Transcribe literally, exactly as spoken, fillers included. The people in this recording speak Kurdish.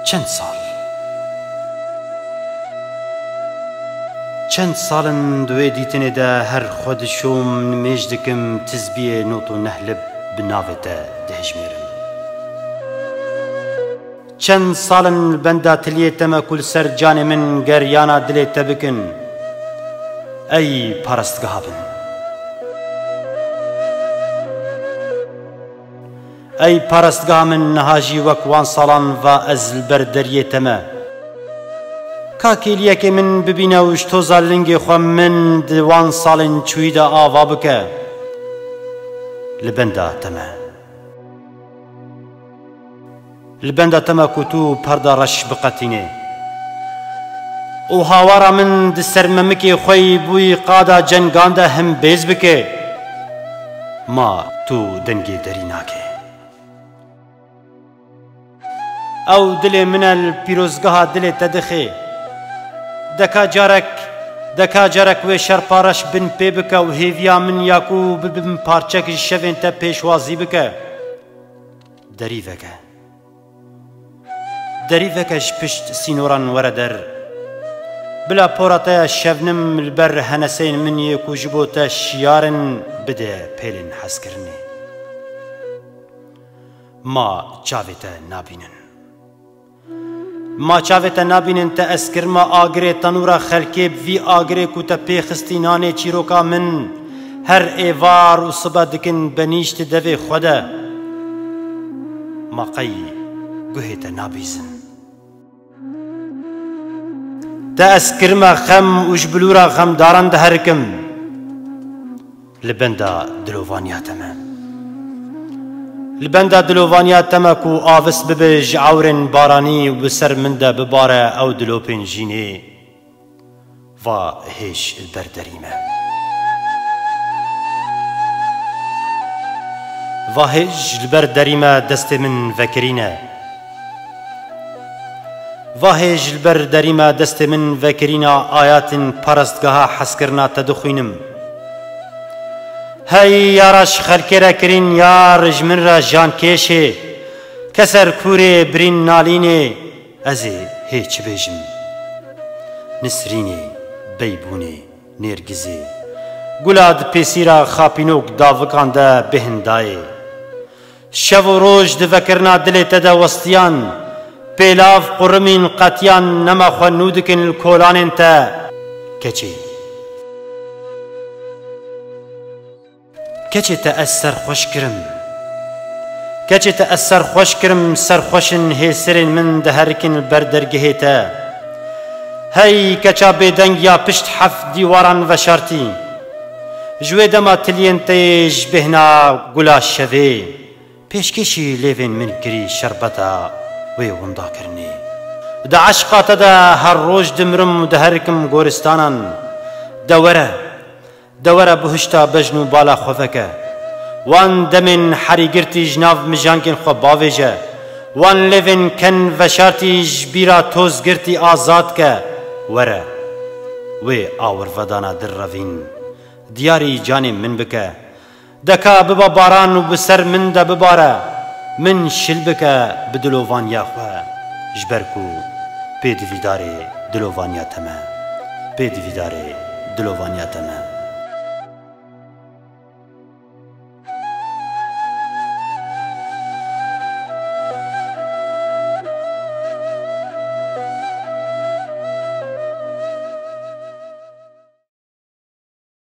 Çend sal? Çend sal in di wê dîtinê de her xwe dişom, nimêj dikim, tizbiyê not û nehlib bi navê te dihejmêrim. Çend sal in li benda tiliyê te me ku li ser canê min geryana dilê te bikin. Ey parastgeha min. Ey parastgeha min, niha jî wek wan salan va ez li ber deriyê te me. Ka kêliyekê min bibîne û ji toza lingê xwe min di wan salên çûyî de ava bike. Li benda te me. Li benda te me ku tu perda reş biqetînê. Û hawara min di ser memikê xwe yî bûyî qada cengan de himbêz bike. Ma tu dengê derî nake. Ew dilê min e li pîrozgeha dilê te dixê. Deka carek, deka carek wê şerpa reş bin pê bike û hêviya min ya ku bibim parçek ji şevên te pêşwazî bike. Derî veke. Derî veke ji pişt sînoran were der. Bila pora te ya şevnim li ber heneseyên min yê ku ji bo te şiyar in bide pêlên hezkirinê. Ma çavê te nabînin. Ma çavê te nabînin te ez kirime agirê tenûra xelkê, bi vî agirê ku te pê xistî nanê çîroka min, her êvar û sibe dikin benîşt di devê xwe de. Ma qey guhê te nabîzin. Te ez kirime xem û ji bilûra xemdaran diherikim. Li benda dilovaniya te me. Li benda dilovaniya te me ku avis bibe ji ewrên baranî û bi ser min de bibare ew dilopên jînê. Va hêj li ber derî me. Va hêj li ber derî me destê min vekirîne. Va hêj li ber derî me destê min vekirîna ayatên parastgeha hezkirina te dixwînim. Hey yara ji xelkê re kirîn yar ji min re jankêşê, keser kûrê birîn nalînê, ez ê hê çi bêjim? Nisrînê, beybûnê, nêrgizê, gula di pêsîra xapînok davikan de bêhindayê. Şev û roj di vekirina dilê te de westiyan, pêlav qurimîn qetiyan nema xwe nû dikin li kolanên te. Keçê. Keçê te ez serxweş kirim. Keçê te ez serxweş kirim, serxweş in hêsirên min diherikin li ber dergehê te. Hey keça bêdeng ya pişt heft dîwaran veşartî. Ji wê dema tiliyên te yê ji bêhna gula şevê. Pêşkêşî lêvên min kirî şerbeta wê windakirinê. Di eşqa te de her roj dimirim û diherikim goristanan. De were, de were bihişta bejn û bala xwe veke. Wan demên herîgirtî ji nav mijangên xwe bavêje. Wan lêvên ken veşartî ji bîra tozgirtî azad ke. Were, wê awirvedana dirrevîn diyarî canê min bike. Deka biba baran û bi ser min de bibare, min şil bike bi dilovaniya xwe, ji ber ku pêdivîdarê dilovaniya te me, pêdivîdarê dilovaniya te me.